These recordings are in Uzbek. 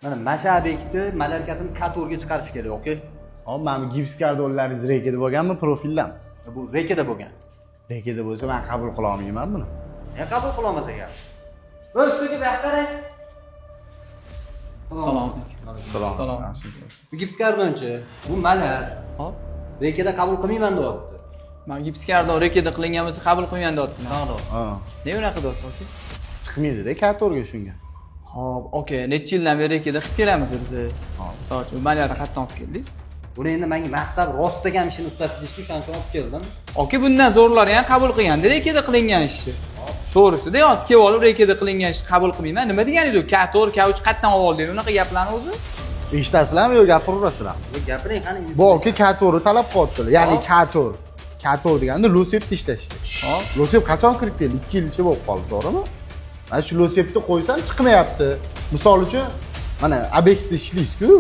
Mana masha obyektni малярка sini K4 ga chiqarish kerak, okey? Hop, mana bu gips kardonlaringiz рейка da bo'lganmi, profildan? Bu рейка da bo'lgan. Рейка da bo'lsa, man qabul qila olmayman buni. Ne qabul qilolmas ekan? O'z ustiga bu yoqqa qarang. Salom. Salom. Salom. Bu gips kardonchi, bu маляр. Hop. Рейка da qabul qilmayman deyapti. Man gips kardon рейка da qilingan bo'lsa, qabul qilmayman deyapman. Ha. Nega unaqa deyapsiz, aka? Chiqmaydi-da K4 ga shunga. Hop, aka, necha yildan beri рейка da qilib kelamiz biz. Hop. Misol uchun, маляр ni qayerdan olib keldingiz? Buni endi menga maqtab rostdan ishini ustasi deyishdi, o'shaning uchun olib keldim. Aka, bundan zo'rlari ham qabul qilganda рейка da qilingan ishni. To'g'risida, hozir kelib olib рейка da qilingan ishni qabul qilmayman. Nima deganingiz u? K4, K3 qayerdan olib oldingiz? Unaqa gaplarni o'zi? Eshitasizlarmi yo gapiraverasizlarmi? Bu gapiring qani. Bu aka K4 talab qilyaptilar. Ya'ni K4. K4 deganda Losepda ishlash kerak. Hop. Losep qachon kirib keldi? 2 yilcha bo'lib qoldi, to'g'rimi? Mana shu Losepni qo'ysam chiqmayapti. Misol uchun, mana obyektda ishlaysiz-ku,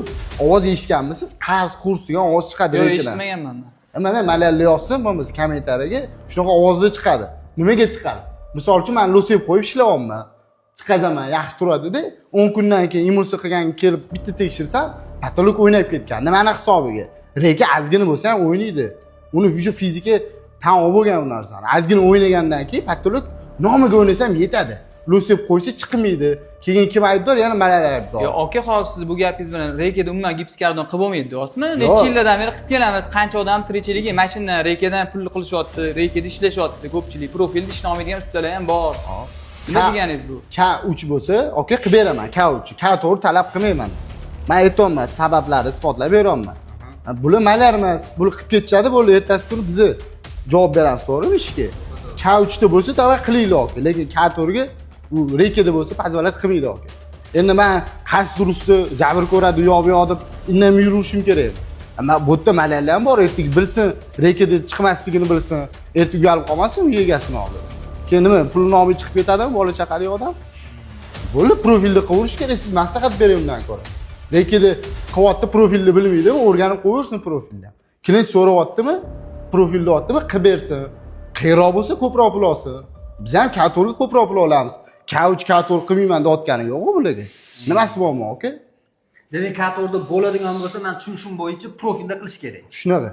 ovoz eshitganmisiz? Qars qurs degan ovoz chiqadi Yo'q, рейка dan. Eshitmaganman man. Mana маляр lar yozsin, bo'lmasa kommentariyaga, shunaqa ovozlar chiqadi. Nimaga chiqadi? Misol uchun, man Losep qo'yib ishlayapman. Chiqazaman, yaxshi turadida. 10 kundan keyin emulsiya qilganga kelib bitta tekshirsam, потолок o'ynab ketgan. Nimani hisobiga? Рейка ozgina bo'lsa ham o'ynaydi. Uni уже fizika tan olib bo'lgan u narsani. Ozgina o'ynagandan keyin потолок nomiga o'ynasa ham yetadi. Losep qo'ysa chiqmaydi. Keyin kim aybdor? Yana маляр aybdor. Yo, aka, hozir siz bu gapingiz bilan рейка da umuman gips kardon qilib bo'lmaydi deyapsizmi? Necha yillardan beri qilib kelamiz. Qancha odam tirikchiligi mana shundan рейка dan pul qilishyapti, рейка da ishlashyapti ko'pchilik. Profilda ishlolmaydigan ustalar ham bor. Nima deganingiz bu? K3 bo'lsa, okey, qilib beraman K3. K4 talab qilmayman. Man aytyapman, sabablarni isbotlab beryapman. Bular маляр emas, bular qilib ketishadi, bo'ldi, ertasi kuni bizni javob beramiz, to'g'rimi ishga? K3 da bo'lsa, давай qilinglar, aka, lekin K4 ga u рейка da bo'lsa, позволять qilmaydi, aka. Endi man qaysi durustni jabr ko'radi, u yoq bu yoq deb indamay yurishim kerak. Man bu yerda маляр lar ham bor, ertaga bilsin, рейка da chiqmasligini bilsin, ertaga uyalib qolmasin uy egasini oldida. Keyin nima, pulini olmay chiqib ketadimi bola chaqali odam? Bo'ldi, profilni qilaverish kerak, siz maslahat bering undan ko'ra. Рейка da qilyapti, profilni bilmaydimi, o'rganib qo'yaversin profilni. Klient so'rayaptimi, profilni deyaptimi, qilib bersin. Qiyinroq bo'lsa, ko'proq pul olsin. Biz ham K4 ga ko'proq pul olamiz. K3, K4 qilmayman deyotgani yo'q bularga. Nimasi muammo, aka? Demak, K4 da bo'ladigan bo'lsa, man tushunishim bo'yicha profilda qilish kerak. Shunaqa.